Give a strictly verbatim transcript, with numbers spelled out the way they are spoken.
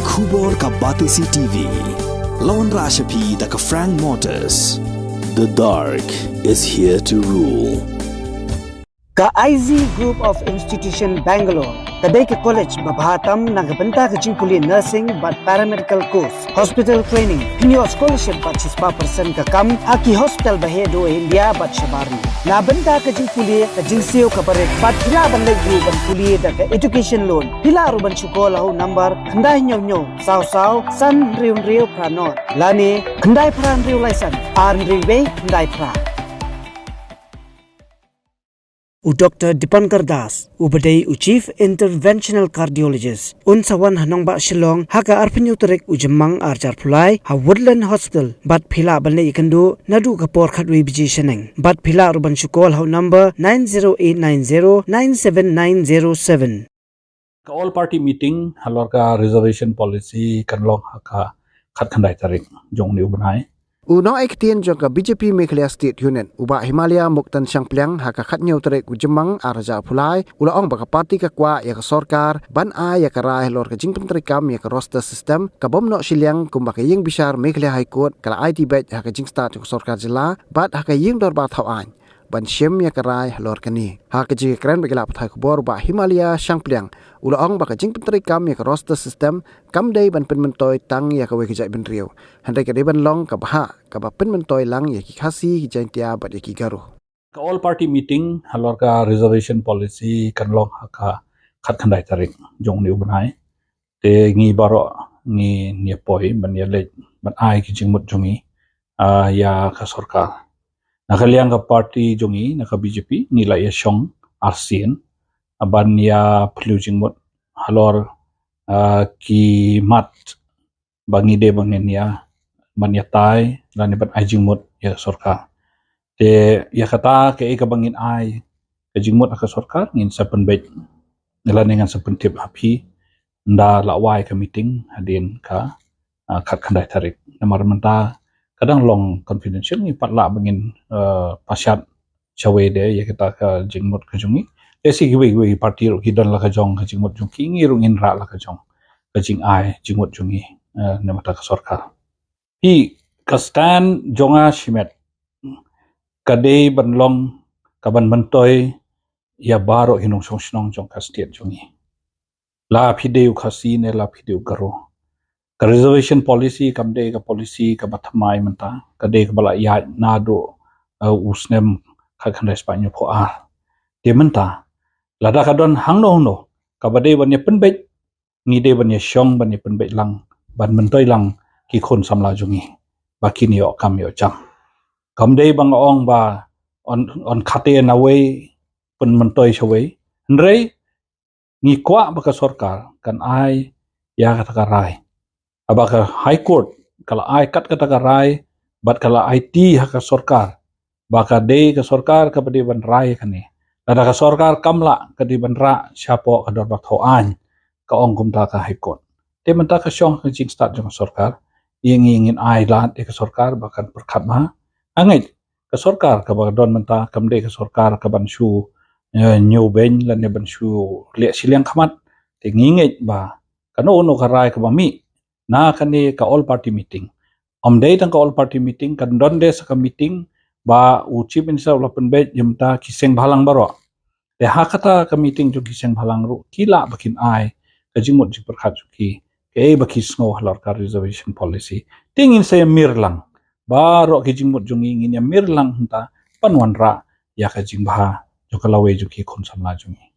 Khubor ka Batesi T V. Lawan Rashapi da ka Frank Motors. The dark is here to rule. Ka I Z Group of Institution Bangalore ka dei ka college ba bha tam na ka bynta ka jingpule nursing bad paramedical course, hospital training, pynïoh scholarship bad shispah percent ka kam ha ki hospital ba heh duh ha India bad shabar. Na bynta ka jingpule ka jingsiew ka barit bad phi lah ban leit ruh ban pule da ka education loan. Phi lah ruh ban shu call ha u number khyndai hynñiew hynñiew saw saw san hynriew hynriew phra nod lane khyndai phra hynriew lai san ar hynriew wei khyndai phra. U Doctor Dipankar Das, u ba dei u Chief Interventional Cardiologist, un sa wan ha nongbah Shillong ha ka arphew hynñiew tarik u Jymmang ar hajar arphew lai ha Woodland Hospital, bad phi lah ban leit ïakynduh naduh ka por khatwei baje shaneng. Bad phi lah ruh ban shu call ha u number nine zero eight nine zero nine seven nine zero seven. Ka all party meeting halor ka reservation policy kan long ha ka khatkhyndai tarik jong une u bnai. U nongai ktien jong ka B J P Meghalaya State Unit, u Bah Himalaya Muktan Shangpliang, ha ka khathynñiew tarik u Jymmang ar hajar arphew lai, u la ong ba ka party ka kwah ïa ka sorkar ban ai ïa ka rai halor ka jingpyntreikam ïa ka roster system ka bym noh shiliang kumba ka ïing bishar Meghalaya High Court ka la aiti beit ha ka jingstad jong ka sorkar jylla bad ha ka ïing dorbar thaw aiñ ban shim ïa ka rai halor kane. Ha ka jingkren bad ki lad pathai khubor, u Bah Himalaya Shangpliang u la ong ba ka jingpyntreikam ïa ka roster system kam dei ban pynmyntoi tang ïa kawei ka jaitbynriew, hynrei ka dei ban long ka bhah kaba pynmyntoi lang ïa ki Khasi, ki Jaintia bad ïa ki Garo. Ka all party meeting halor ka reservation policy kan long ha ka khatkhyndai tarik jong une u bnai. Te ngi baroh ngi ïa poi ban ïa leit ban ai ki jingmut jong ngi, ah, ïa ka sorkar. Na ka liang ka party jong ngi, na ka B J P, ngi la ïa shong arsien, ah, ban ïa pynlong jingmut halor, ah, ki mat ba ngi dei ba ngin ïa ban ïa tai lane ban ai jingmut ïa sorkar. Te ïa kata kaei kaba ngin ai ka jingmut ha ka sorkar ngin sa pynbeit lane ngan sa pyntip ha phi ynda la wai ka meeting hadien ka, ah, khatkhyndai tarik. Namar mynta ka dang long confidential, ngi pat lah ba ngin, ah, pashat shawei de ïa kita ka jingmut ka jong ngi. Te shi kiwei kiwei party ruh ki don la ka jong ka jingmut jong ki, ngi ruh ngin rah la ka jong ka jingai jingmut jong ngi, eh, na bynta ka sorkar. Hi ka stand jong nga shimet ka dei ban long ka ban myntoi ïa baroh ki nongshong shnong jong ka state jong ngi. La phi dei u Khasi ne la phi dei u Garo. Ka reservation policy kam dei ka policy kaba thymmai mynta, ka dei kaba la ïaid naduh, eh, u snem khatkhyndai spah hynñiewphew ar. Te mynta lada ka don hangno hangno kaba dei ban ïa pynbeit, ngi dei ban ïa shong ban ïa pynbeit lang ban myntoi lang ki khun samla jong ngi ba kin ïoh kam ïoh jam. Kam dei ba nga ong ba yn, yn khate nawei pynmyntoi shawei. Hynrei ngi kwah ba ka sorkar kan ai ïa kata ka rai. Haba ka High Court ka la ai kat kata ka rai bad ka la aiti ha ka sorkar ba ka dei ka sorkar kaba dei ban rai kane. Lada ka sorkar kam lah, ka dei ban rah shapoh ka dorbar thaw aiñ, ka ong kumta ka High Court. Te mynta ka shong ka jingstad jong ka sorkar, ïa ngi ngin ai lad ïa ka sorkar ba kan pyrkhat bha. Nga ngeit ka sorkar kaba don mynta kam dei ka sorkar kaban shu, eh, ñiewbeiñ lane ban shu leh shiliang khmat. Te ngi ngeit ba kano kano ka rai kaba mih na kane ka all party meeting, ym dei tang ka all party meeting, kan don de sa ka meeting ba u Chief Minister u la pynbeit ïa mynta ki seng bhalang baroh. Te ha kata ka meeting jong ki seng bhalang ruh ki lah ba kin ai ka jingmut jingpyrkhat jong ki, kaei ba ki sngew halor ka reservation policy. Te ngin sa ïa mir lang baroh ki jingmut jong ngi, ngin ïa mir lang hangta ban wanrah ïa ka jingbha jong ka lawei jong ki khun samla jong ngi.